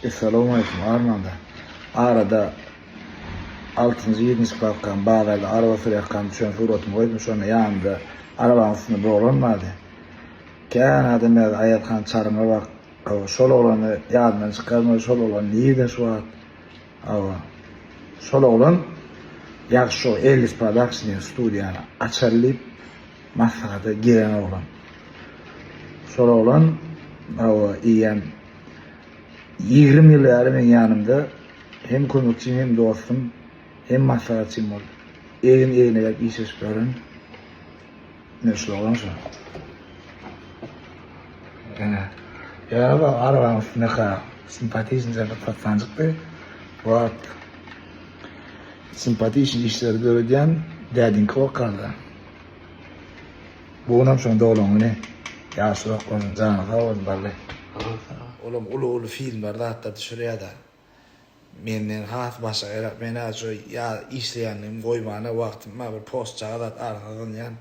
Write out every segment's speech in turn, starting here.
Essalawmaleýkum Armanda. Arada altynjy ýedinji klaskam bazarda araba sürýärkäm düşen suratymy goýdum şonda ýanymda arabanyň üstünde bir oglan bardy. Kän adam ýazdy Aýazhan çaryňa bak. Hawa şol oglany ýadymdan çykarma şol oglan nirde şu wagt. Hawa şol oglan ýagşy şo Ellis Production diýen studiýany açaly diýip maslahata gelen oglan. Şol oglan hawa eýýäm 20 ýyl bäri meň ýanymda hem kömekçim hem dostum hem maslahatçym boldy. Egin egne berip işleşip ýören ine şul oglan şo. Ine. Ýöne bu arabanyň üstünde ka simpatiçnyja bir patsanjykdy. Bu wagt simpatiçnyý işleri döredýän dädiňki bolkarda. Bu günem şoň doglan güni. Ýaşy uzak bolsun, jany sag bolsun Bally. Olam uly-uly filmler zatlar düşürýär-de. Menden has başagaýrak. Men-ä şu ýa işleýänligimi goýmana wagtym bar, bir postjagaz zat arasyna zyňýan.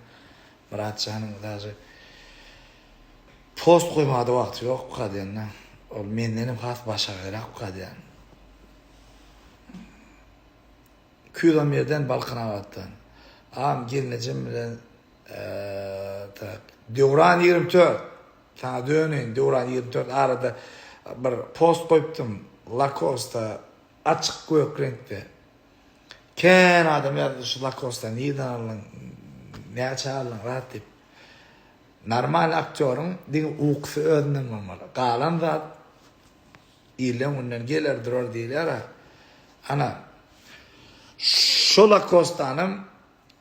Myrat janyň daže post goýmaga-da wagty ýokka diýende, ol mendenem has başagaýrakka diýen. 211-den Balkanabatdan. Agam gelnejem bilen tak Döwran 24 saňa döneýin Döwran 24 arada bir post goýupdym Lacoste açyk gök reňkde. Kän adam ýazdy şu Lacoste nirden aldyň näçä aldyň zat diýip. Normal aktýoryň diňe ukusy özünden bolmaly. Galan zat Ilden günden geler durar diýilýär-ä. Ana, şo Lakostanam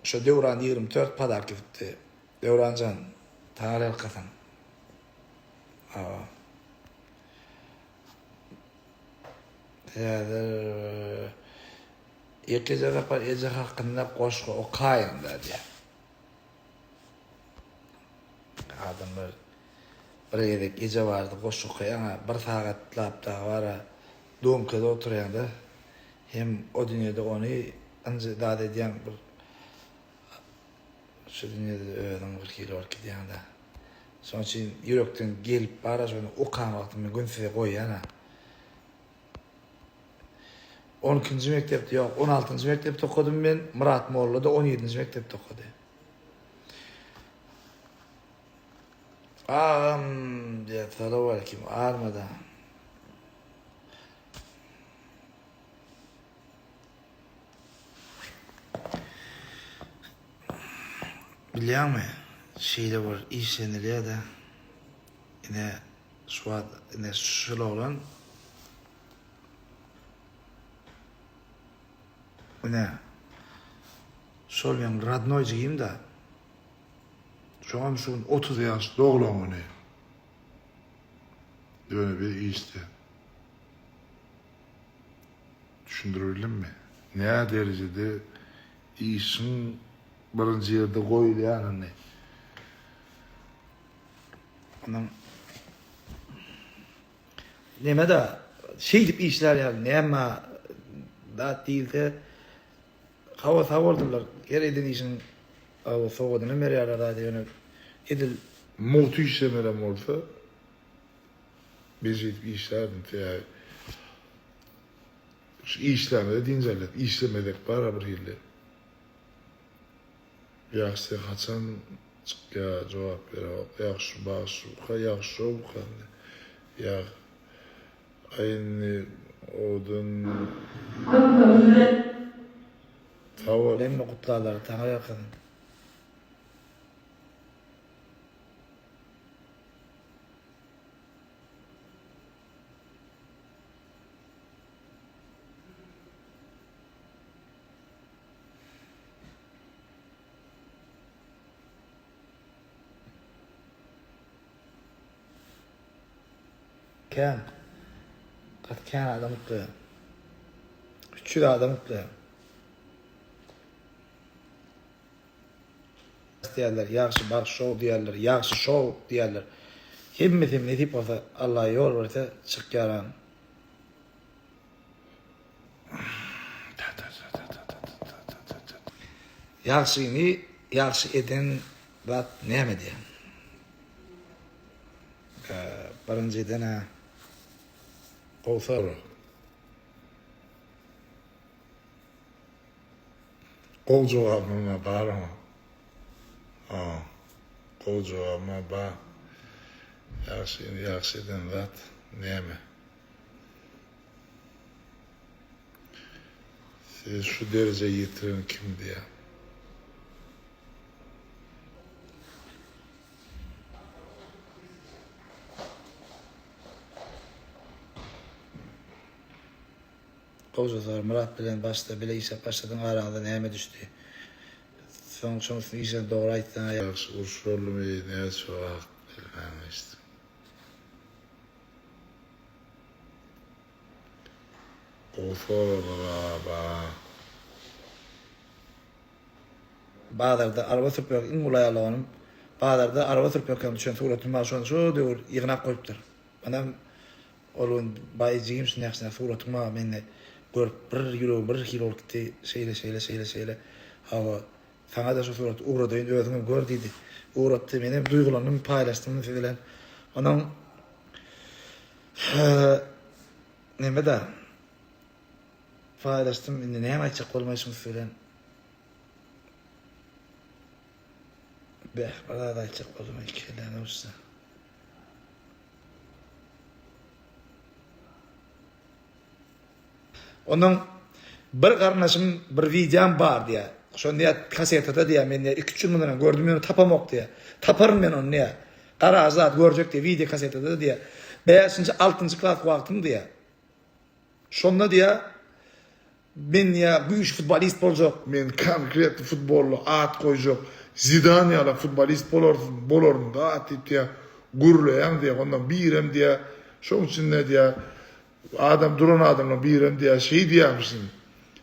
şo Döwran 24 podark edipdi. Döwran jan, Taňry ýalkasyn. Hawa. Häzir ýekeje sapar eje hakynda goşgy okaýyň-da diýýär. Adamlar bir gezek eje bardy goşgy okaýaňa bir sagatlap dagy bara dumkada oturýaňda hem o dünýede ony ynjy zat edýäň bir şu dünýede özüň bir hili bolup gidýäňda. Şonuň üçin ýürekden gelip bara şony okan wagtym men gün size goýýan-a. On ikinji mekdepde ýok, on altynjy mekdepde okadym men, Myrat molla-da on ýedinji mekdepde okady. Agam diýýär, salowaleýkim, armada. Bilýäňmi, şeýle bir işlenilýär-de, ine, şu wagt, ine, şul oglan, Ine, şol meň rodnoý jigim-dä. Şoňam şu gün 30 ýaş doglan güni. Ýöne biz işde. Düşündiribildimmi? Nä derejede işiň birinji ýerde goýulýanyny. Onuň Neme-de, şeýdip işlär ýaly näme zat diýilse, hawa sag bolsunlar, her eden işiň hawa sowgadyny berýärler zady ýöne edil. Mugt işlemelem bolsa, men şeýdip işlärdim, sebäbi şu işlämede dynç alýas, işlemesek bar-a bir hili. Ýagşy sen haçan çykýa jogap berewok ýagşy bagşyka ýagşy şowka indi ýag aý indi owadan sag bol. Hemme gutlarlary taňa ýalkasyn. Kän. Gaty kän adam gutlaýar. 300 adam gutlaýar. Diýerler, ýagşy bag şow diýerler, ýagşy şow diýerler. Hemmesi nesip bolsa, Allah ýol berse çykýaram. Ýagşyny ýagşy eden zat näme diýýän? Birinjiden-ä. Gowy sorag. Gowy jogabym bar oňa. Ha. Gowy jogabym bar. Ýagşyny ýagşy eden zat näme? Sizi şu derejä ýetiren kim diýýär. Gowja sor Myrat bilen başda bile işläp başladyň araňyza näme düşdi? Soň şoň işini dogry aýtsaňa. Ýagşy uruş boldumy näçe wagt bilmän geçdim. Gowy soraglar aba. Bazarda araba sürüp iň uly aýal doganym bazarda araba sürüp ýörkäm düşen suratym bar şony şo döwür ýygnap goýupdyr. Onam ol gün baý jigim şundak şundak suratyň bar mende görüp bir ýüregim bir hili bolup gitdi şeýle şeýle şeýle şeýle hawa saňada şu suraty ugradaýyn özüňem gör diýdi. Ugratdy menem duýgulandym paýlaşdym siz bilen. Onuň neme-da paýlaşdym indi näme aýtjak bolmaýşyň siz bilen. Beh bir zat aýtjak boldum kelläme uçdy. Onuň bir garyndaşym bir wideom bar diýýär. Şony diýýär kasetada diýýär men diýýär 2-3 ýyl mundan gördüm ýöne tapamok diýýär. Taparyn men ony diýýär. Garaž zat görjek diýýär wideo kasetada diýýär. 5-nji 6-njy klas wagtym diýýär. Şonda diýýär men diýýär güýçli futbolist boljak. Men konkretno futbolda at goýjak Zidan ýalak futbolist bolaryn bolaryn zat diýip diýýär gürleýäň diýýär. Ondan birem diýýär şoň içinde diýýär Adam duran adamlaň birem diýýär şeý diýýärmişin.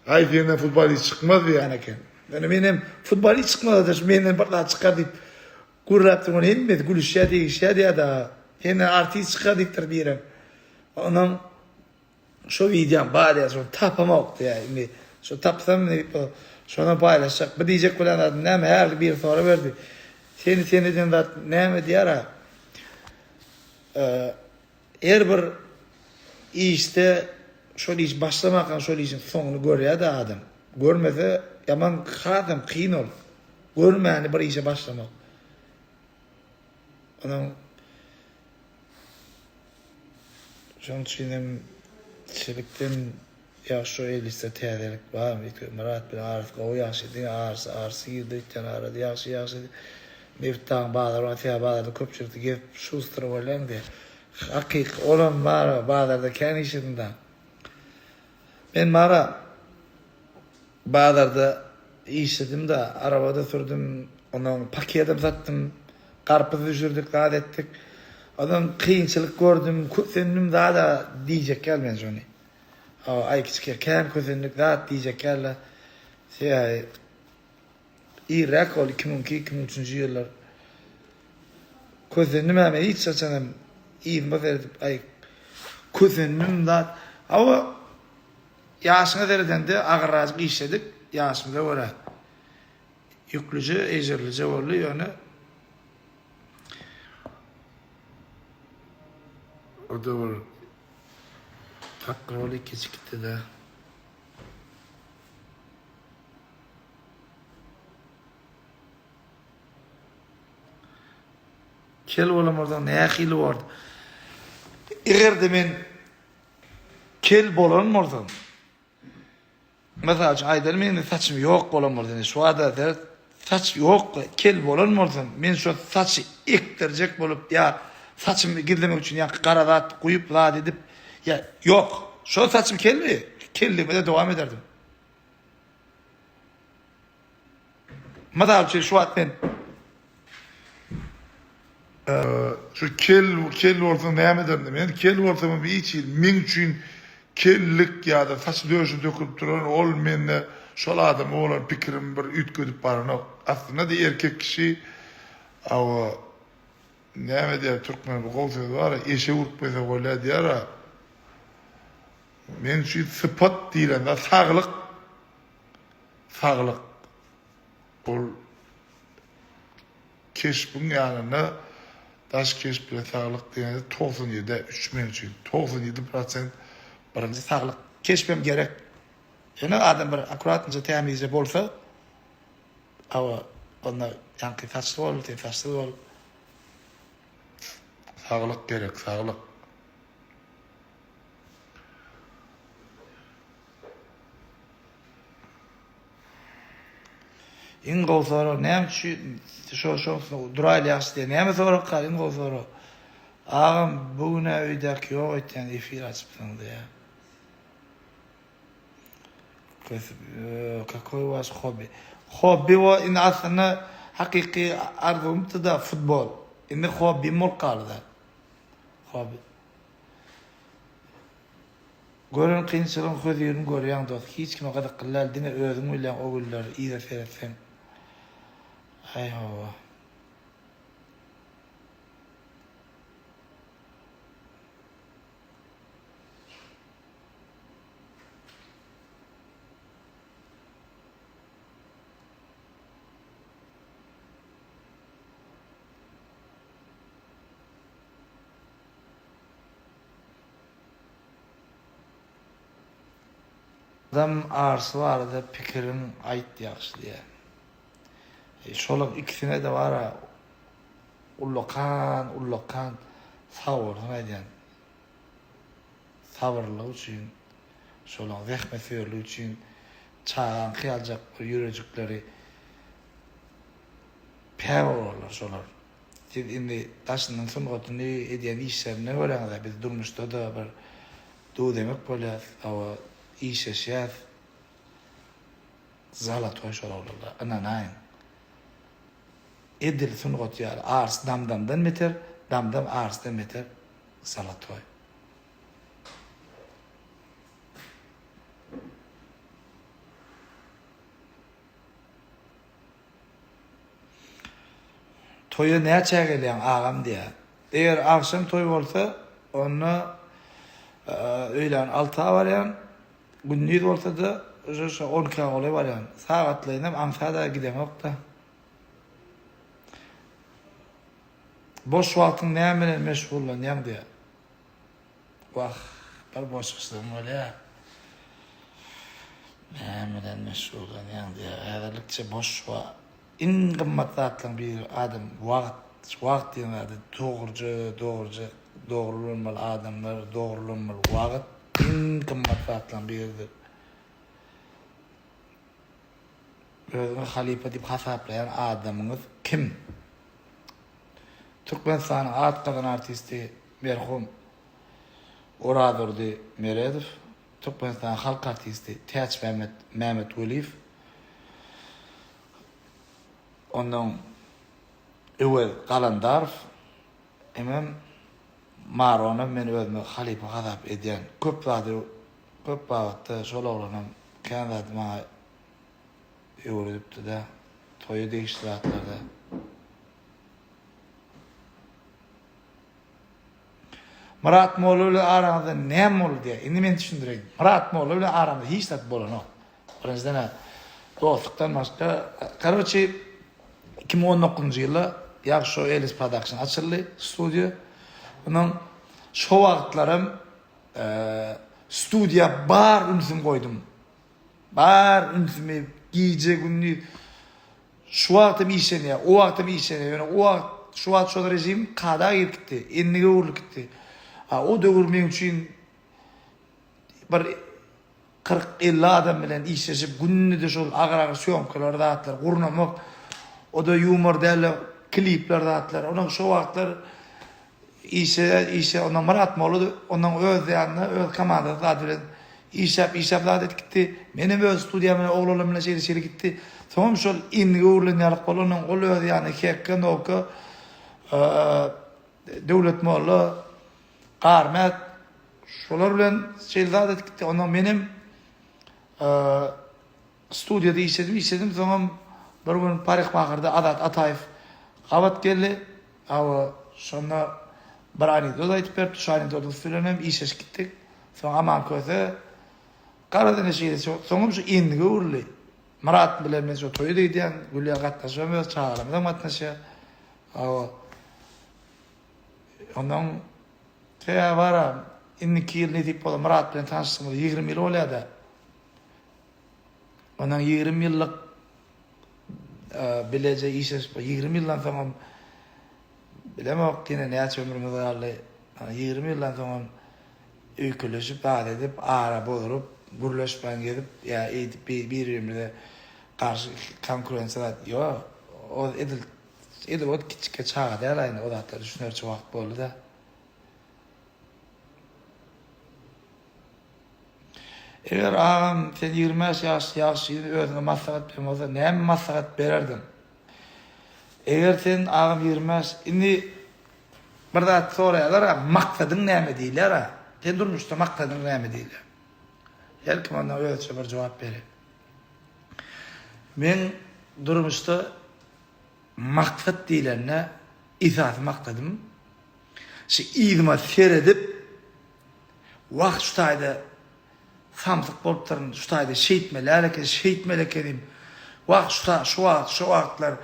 Aý senden futbolist çykmaz diýýän eken. Ýöne menem futbolist çykmaz-da şu menden bir zat çykar diýip gürläpdir ony hemmesi gülüşýär degişýär diýýär-de. Senden artist çykar diýipdir birem. Onam şo wideom bar diýýär şony tapamok diýýär. Indi şo tapsam diýip şonam paýlaşjak. Bu diýjek bolýan zadym näme her biri soraberdi. Seni sen eden zat näme diýýär-ä. Her bir işde şol iş başlamaka şol işiň soňuny görýär-de adam. Görmese ýaman hasam kyn ol. Görmäni bir işe başlamak. Onuň şonuň üçin hem çelikden Ýagşy şo eliste täzelik barmy üýtgep Myrat bilen arasy gowy ýagşy diňe arysy arysy girdi öýtýän arada ýagşy ýagşy Nebitdagyň bazary bar sebäbi bazarda köpçülikde gezip şustr bolýaň diýä hakyky olam bar bazarda kän işledim da men bara bazarda işledim da arabada sürdüm ondan pakedem satdym garpyz düşürdik zat etdik ondan kynçylyk gördüm kösendim zada diýjek ýaly men şony Hawa aý kiçikä kän kösendik zat diýjek ýaly sebäbi irräk ol 2002 2003-nji ýyllar kösendim hem hiç haçan hem yzyma seredip aý kösendim zat hawa ýaşyňa seredende agyrrajyk işledik ýaşymyza görä ýüklüje ejirlije boldy ýöne O-da bir Takdyr ol geçip gitdi-de. Kel bolan bolsaň nähili bordy? Eger-de men kel bolan bolsam, Mysal üçin aýdaly mende saçym ýok bolan bolsa indi şu wada seret saç ýok kel bolan bolsam men şo saçy ekdirjek bolup ýa saçymy gizlemek üçin ýa gara zat guýup zat edip ýa ýok şo saçym keldi kelligime-de dowam ederdim. Mysal üçin şu wagt men Şu kel kel bolsaň näme ederdiň? Men kel bolsamam hiç hili meň üçin kellik ýa-da saçy döşüne dökülip duran ol mende şol adama bolan pikirimi bir üýtgedip baranok. Aslynda-da erkek kişi hawa näme diýer türkmen bir gowy sözi bar eşek ürkmese bolýar diýer-a. Meň üçin sypat diýlen zat saglyk saglyk ol Keşbiň ýanynda daş keşp bilen saglyk diýende 97-ä 3 meň üçin. 97 prosent. Birinji saglyk. Keşbem gerek. Ýöne adam bir akkuratnyja tämizje bolsa, hawa, onda ýaňky saçly bol, sen saçsyz bol. Saglyk gerek, saglyk. Iň gowy sorag näme üçin şo şo duraýly ýagşy diýen näme sorag kal iň gowy sorag. Agam bu günä öýdäki ýok öýtýän efir açypsyň diýä. Kakoý waş hobby. Hobby wo indi aslynda hakyky arzuwymdy-da futbol. Indi hobbim bolup galdy-da. Hobby. Gören kynçylygyň hözirini görýäň dos. Hiç kime gyzykly däl diňe özüň bilýäň o günleri yza seretseň. Aý hawa. Adam arsy barada pikiriň aýt ýagşy diýýär. E, şolaň ikisine-de bara ullakan ullakan sag bolsun aýdýan. Sabyrlylygy üçin, şolaň zähmetsöýerligi üçin çagaňky ýaljak bir ýürejikleri päk oglanlar şolar. Siz indi daşyndan sungatyny edýän işlerinden göräňiz-ä biz durmuşda-da bir duz-emek bolýas, hawa işleşýäs. Zalatoý şol oglanlar, ynanaýyň. Edil sungat ýaly Ars Damdamdan beter, Damdam Arsdan beter zalatoý. Toýa näçä gelýäň agam diýýär. Eger agşam toý bolsa, onda öýlän alta barýan, gündiz bolsa-da uje şo on ikä golaý barýan. Sagatlaýynam aňsat-a gideňok-da. Boş wagtyň näme bilen meşgullanýaň diýýär. Wah, bir boşuşlygym bolýar. Näme bilen meşgullanýaň diýýär. Häzirlikçe boş wa iň gymmat zatlaryň biri adam wagt, wagt diýen zady dogruja, dogruja, dogry ulanmaly adamlar, dogry ulanmaly wagt iň gymmat zatlaryň biridir. Özüňi halypa diýip hasaplaýan adamyňyz kim? Türkmenistanyň at gazanan artisti merhum Orazdurdy Meredow, Türkmenistanyň halk artisti Täçmämmet Mämmetweliýew, ondan Öwez Galandarow hemem Maronam men özüme halypa hasap edýän. Köp zady, köp babatda şol oglanam kän zady maňa öwredipdi-de, toýa degişli zatlarda. Myrat molla bilen araňyzda näme boldy diýýär. Indi men düşündireýin. Myrat molla bilen aramyzda hiç zat bolanok. Birinjiden-ä dostlukdan başga, karoçi 2019-njy ýylda Ýagşy Show Ellis Production açyldy studiýa. Ondan şo wagtlaram studiýa bar ünsümi goýdum. Bar ünsümi gije gündiz şu wagtam işlenýär, o wagtam işlenýär. Ýöne o wagt şu wagt şol režim kada girip gitdi, endige öwrülip gitdi. A o döwür meň üçin bir 40-50 adam bilen işleşip günde-de şol agyr-agyr sýomkalar zatlar gurnamak, o-da ýumor däl-de klipler zatlar. Onuň şo wagtlar Işe işe ondan Myrat molla ondan öz ýanynda öz komandasy zady bilen işläp işläp zat edip gitdi. Menem öz studiýam bilen oglanlar bilen şeýle şeýle gitdi. Soňam şol endige öwrülen ýalyk boldy. Ondan ol öz ýanyna Hekge, Nowka, Döwlet molla, Garmät şolar bilen şeýle zat edip gitdi. Ondan menem Studiýada işledim, işledim, soňam bir gün parikmaherda Azat Ataýew gabat geldi. Hawa, şonda bir anekdot aýdyp beripdi, şo anekdotyň üsti bilen hem işleşip gitdik. Soň Aman Köse, garaz ine şeýle, soňam şu endige öwrüldi. Myrat bilen men şo toýa-da gidýän, Gülýa gatnaşybam öz çagalarymyzam gatnaşýar. Hawa. Ondan sebäbi bar-a. Indiki ýyl nesip bolsa Myrat bilen tanyşdygymyza 20 ýyl bolýar-da. Ondan 20 ýyllyk bileje işleşip 20 ýyldan soňam bilemok ýene näçe ömrümiz galdy. 20 ýyldan soňam öýkeleşip zat edip ara bozulyp gürleşmän gezip ýa eýdip bir-birimize garşy konkurensiýa zat ýok. O edil edil o kiçijik çaga däl aýna o zatlara düşünerçe wagt boldy-da. Eger agam sen 25 ýaş ýagşy ýigit özüňe maslahat bermeli bolsa näme maslahat bererdiň? Eger sen agam 25 indi bir zat soraýarlar a maksadyň näme diýilýär a sen durmuşda maksadyň näme diýilýär. Her kim ondan özüçe bir jogap berýär. Men durmuşda maksat diýlende esasy maksadym şu yzyma seredip Wah şu taýda samsyk bolupdyryn, şu taýda şeýtmeli eken, şeýtmeli ekenim. Wah şu ta şu wagt, şu wagtlar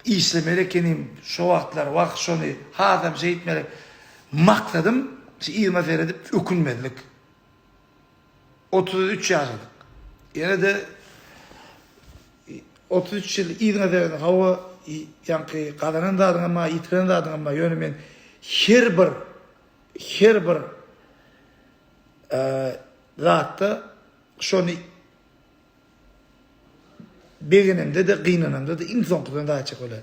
işlemeli ekenim, şu wagtlar wah şony hasam şeýtmeli. Maksadym şu yzyma seredip ökünmezlik. 33 ýaşadyk. Ýene-de 33 ýyl yzyňa seredip, hawa, ýaňky gazanan zadyňam bar, ýitiren zadyňam bar. Ýöne men her bir her bir zatda şony Begenemde-de, gynanamda-da iň soňkudan zat çek bolýar.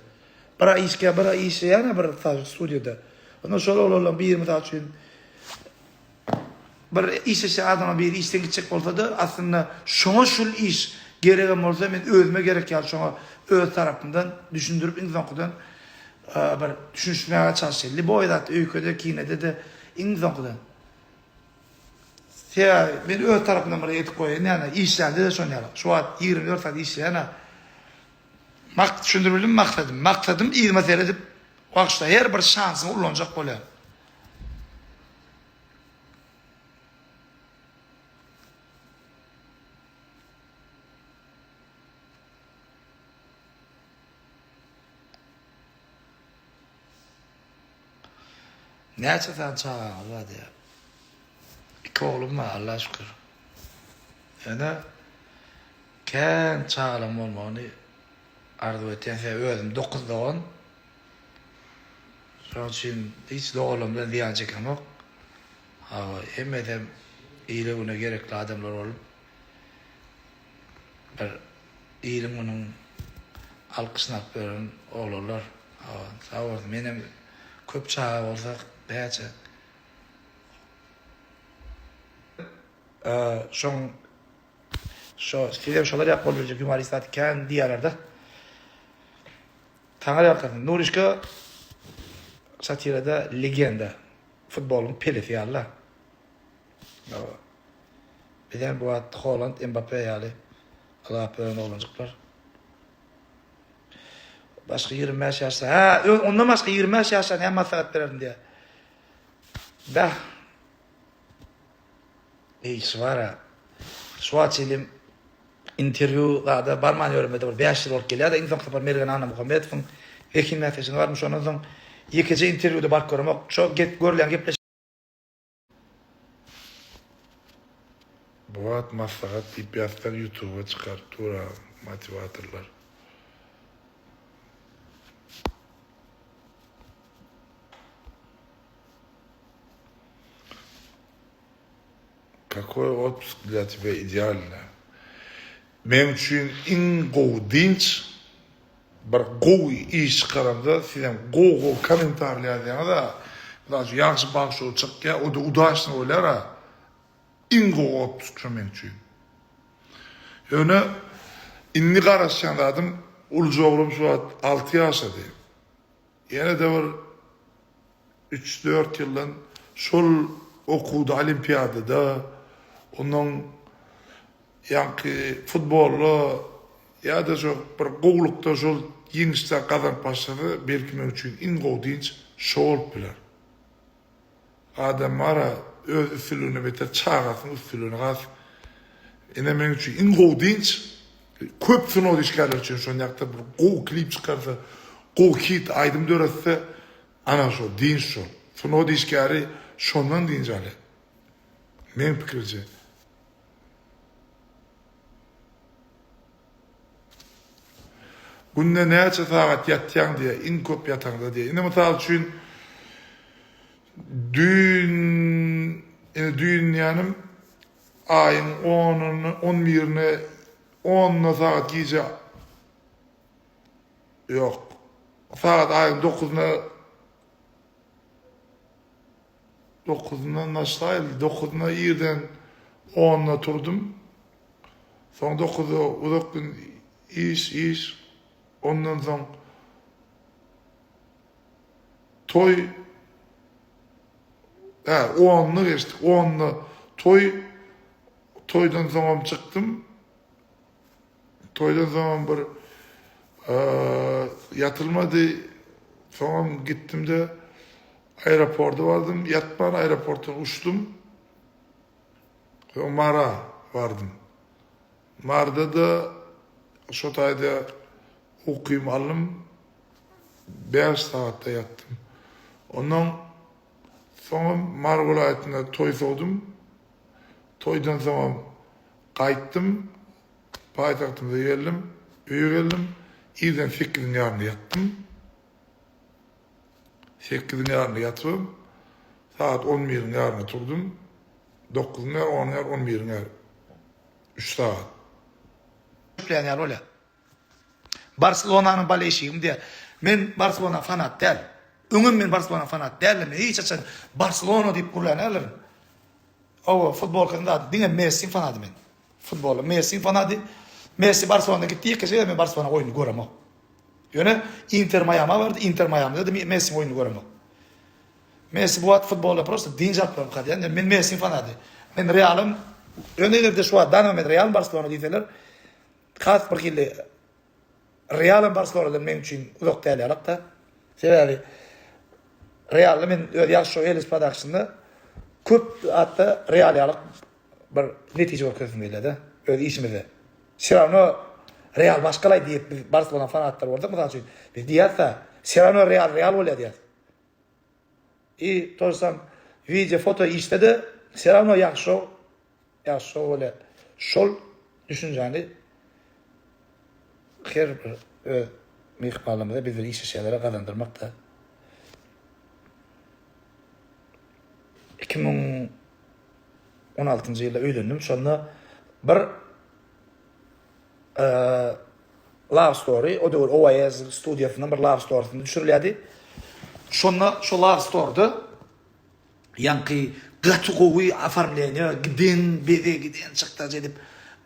Bir aý işgär, bir aý işleýän-ä bir studiýada. Onda şol oglanlaryň biri mysal üçin bir işleşýän adamlaryň biri işden gitjek bolsa-da, aslynda şoňa şul iş geregem bolsa men özüme gerek ýaly şoňa öz tarapymdan düşündirip iň soňkudan bir düşünişmäge çalyşýan. Lýuboý zat öýkede, kinede-de iň soňkudan. Sebäbi men öz tarapymdan bir edip goýaýyn ýa-da işlände-de şony ýaly. Şu wagt 24 saat işleýän-ä. Mak düşündirip bildim maksadym. Maksadym yzyma seredip wagtda her bir şansymy ulanjak bolýan. Näçe sany çagaňyz bar diýýär. Iki oglum bar, Allaha şükür. Ýöne kän çagalam bolmagyny arzuw etýän, sebäbi özüm dokuz dogan. Şonuň üçin hiç doganlarym bilen zyýan çekemok. Hawa, hemmesem ile-güne gerekli adamlar bolup, bir iliň günüň alkyşyny alyp ýören oglanlar. Hawa, sag bolsun. Menem köp çaga bolsa näçe şoň şo sizem şolar ýaly bolup biljek ýumorist zat kän diýýärler-de. Taňry ýalkasyn. Nurişka satirada legenda. Futbolyň Pelesi ýaly-la. Hawa. Bizem bu wagt Holand, Mbappe ýaly ylgap ýören oglanjyklar. Başga 25 ýaşda, hä, ondan başga 25 ýaşda näme maslahat bererdim diýýär. Bäh. Eý, şu bar-a. Şu wagt çenli interwýu zada barman ýöremede bir 5 ýyl bolup gelýär-de, iň soňky sapar Mergen Annamuhammedowyň Zehin bäsleşigine bardym, şondan soň ýekeje interwýuda baryp göremok. Şo gep görülýän gepleşik Bu wagt maslahat diýip ýazsaň ýutuba çykaryp dur-a motiwatorlar. Kakoý otpusk dla тебя idealny? Meň üçin iň gowy dynç bir gowy iş çykaramda sizem gowy gowy kommentariý ýazýaňyza mysal üçin ýagşy bagşy çykýa o-da udaçny bolýara iň gowy otpusk şo meň üçin. Ýöne indi garaşýan zadym uluja oglum şu wagt 6 ýaşady. Ýene-de bir üç-dört ýyldan şol okuwda olimpiadada ondan ýaňky futbolda ýa-da şo bir gowulykda şol ýeňişler gazanyp başlasa belki meň üçin iň gowy dynç şo bolup biler. Adam bar-a öz üstünligine beter çagasynyň üstünligine has ine meň üçin iň gowy dynç köp sungat işgärleri üçin şony ýakda bir gowy klip çykarsa gowy hit aýdym döretse ana şo dynç şol. Sungat işgäri. Şondan dynç alýar. Meň pikirimçe. Günde näçe sagat ýatýaň diýýär, iň köp ýataňda diýýär. Indi mysal üçin düýn, indi düýn diýýänim aýyň onuny, on birine, onuna sagat gije ýok, sagat aýyň dokuzyna Dokuzyndan başlaýly, dokuzyna irden onda turdum. Soň dokuza uzak gün iş, iş. Ondan soň toý. Hä, onuna geçdik. Onda toý. Toýdan soňam çykdym. Toýdan soňam bir ýatylmady. Soňam gitdim-de aeroporta bardym. Ýatman aeroportdan uçdum. Soň Mara bardym. Marda-da şo taýda ukymy aldym. Bäş sagatda ýatdym. Ondan soňam Mary welaýatynda toý sowdum. Toýdan soňam gaýtdym. Paýtagtymyza geldim. Öýe geldim. Irden sekiziň ýarynda ýatdym. Sekiziň ýarynda ýatybam, sagat on biriň ýarynda turdum. Dokuzyň ýary, onuň ýary, on biriň ýary. Üç sagat. Gepleýän ýaly bolýar. Barselonanyň boleýşigim diýýär. Men Barselona fanat däl. Öňem men Barselona fanat däldim. Men hiç haçan Barselona diýip gürlän däldirin. Hawa, futbolkasyny zady diňe Messiň fanady men. Futbolda Messiň fanady. Messi Barselona gitdi, ýekeje gezek men Barselona oýnuny göremok. Ýöne Inter Maýama bardy, Inter Maýamyda-da Messiň oýnuny göremok. Messi bu wagt futbolda prosta dynç alyp ýörmüka diýýän. Men Messiň fanady. Men Realym, ýöne eger-de şu wagt dana men Real Barselona diýseler, has bir hili Realam Barselonadan meň üçin uzak däl ýalak-da. Sebäbi Realda men öz ýagşy şou Elis Production'da köp zatda Real ýalyk bir netije görkezdim gelýär-de öz işimizde. Все равно Real başgalaý diýip biz Barselona fanatlary bolsak mysal üçin biz diýýäs-de все равно Real Real bolýar diýýäs. I to sam wideo foto işde-de все равно ýagşy şou Ýagşy şo bolýar. Şol düşünjäni her bir öz myhmanlarymyza biz bilen işleşýänlere gazandyrmakda. 2016-njy ýylda öýlendim. Şonda bir Love Story, o döwür OAS studiýasyndan bir Love Story-syny düşürilýärdi. Şonda şo Love Story-da Ýaňky gaty gowy oformleniýe giden bezeg giden çykdajy edip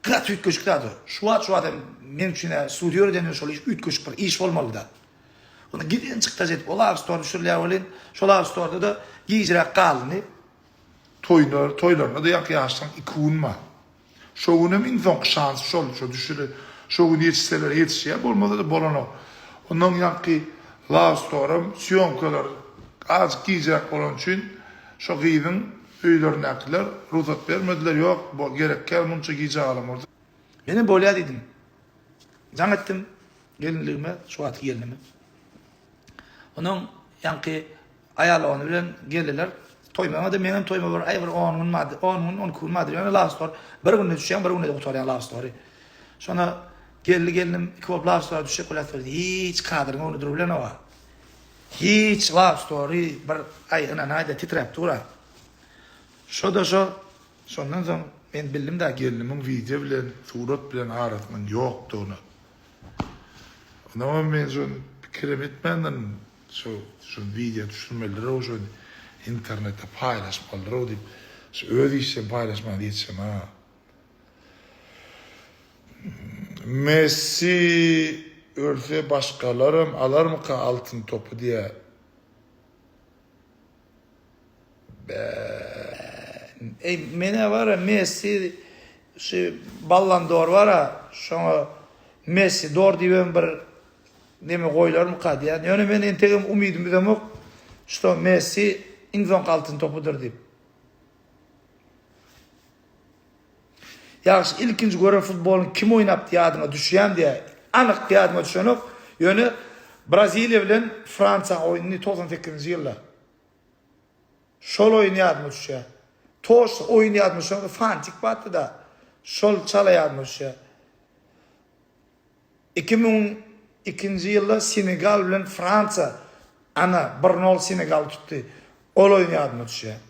gaty üýtgeşik zat o. Şu wagt şu wagt hem meň üçin studiýa ýöredende şol iş üýtgeşik bir iş bolmalyda. Onda giden çykdajy edip o love story düşürilýär welin şo love storyda-da gijräk galyndy. Toýlar toýlarynda-da ýaňky ýaşlaň iki gün bar. Şo günem iň soňky şans şol, şo düşüri, şo gün ýetişseler ýetişýär, bolmasa-da bolanok. Ondan ýaňky love story-am sýomkalar azajyk gijräk bolany üçin şo gyzyň öýlerindäkiler rugsat bermediler, ýok, gerek däl munça gijä galan bolsa. Menem bolýa diýdim. Jaň etdim gelinligime, şu wagtky gelnime. Onuň ýaňky aýal-ogany bilen geldiler. Toýmaňa-da meňem toýuma bir aý bir on gün bardy, on gün, on iki gün bardy. Ýöne love story bir günde düşýäň, bir günde-de gutarýan love story. Şonda geldi gelnim iki bolup love story düşjek bolýas welin hiç kadryň öňünde durup bilenok-a. Hiç love story bir aý ynanaý-da titräp dur-a. Şo-da şo, şondan soň men bildim-dä. Gelnimiň wideo bilen, surat bilen arasynyň ýokdugyny. Onam men şony pikirem etmändirin. Şo şony wideo düşürmelidir-ow, şony internetde paýlaşmalydyr-ow diýip. Şu öz işim paýlaşman ýetişem-a. Messi ölse başgalaram alarmyka altyn topy diýä. Eý menä bara Messi şu Ballan dor bara şoňa Messi dor diýibem bir neme goýlarmyka diýýän. Ýöne men entegem umydym üzemok şto Messi iň soňky altyn topudyr diýip. Ýagşy ilkinji gören futbolyň kim oýnapdy ýadyňa düşýämi diýä. Anyk ýadyma düşenok. Ýöne Braziliýa bilen Fransiýanyň oýnuny 98-nji ýylda. Şol oýun ýadyma düşýär. Toş oýun ýadyma düşýär. Fantik batdy-da. Şol çala ýadyma düşýär. 2002-nji ýylda Senegal bilen Fransiýa ana bir nol Senegal tutdy. Ol oýun ýadyma düşýär.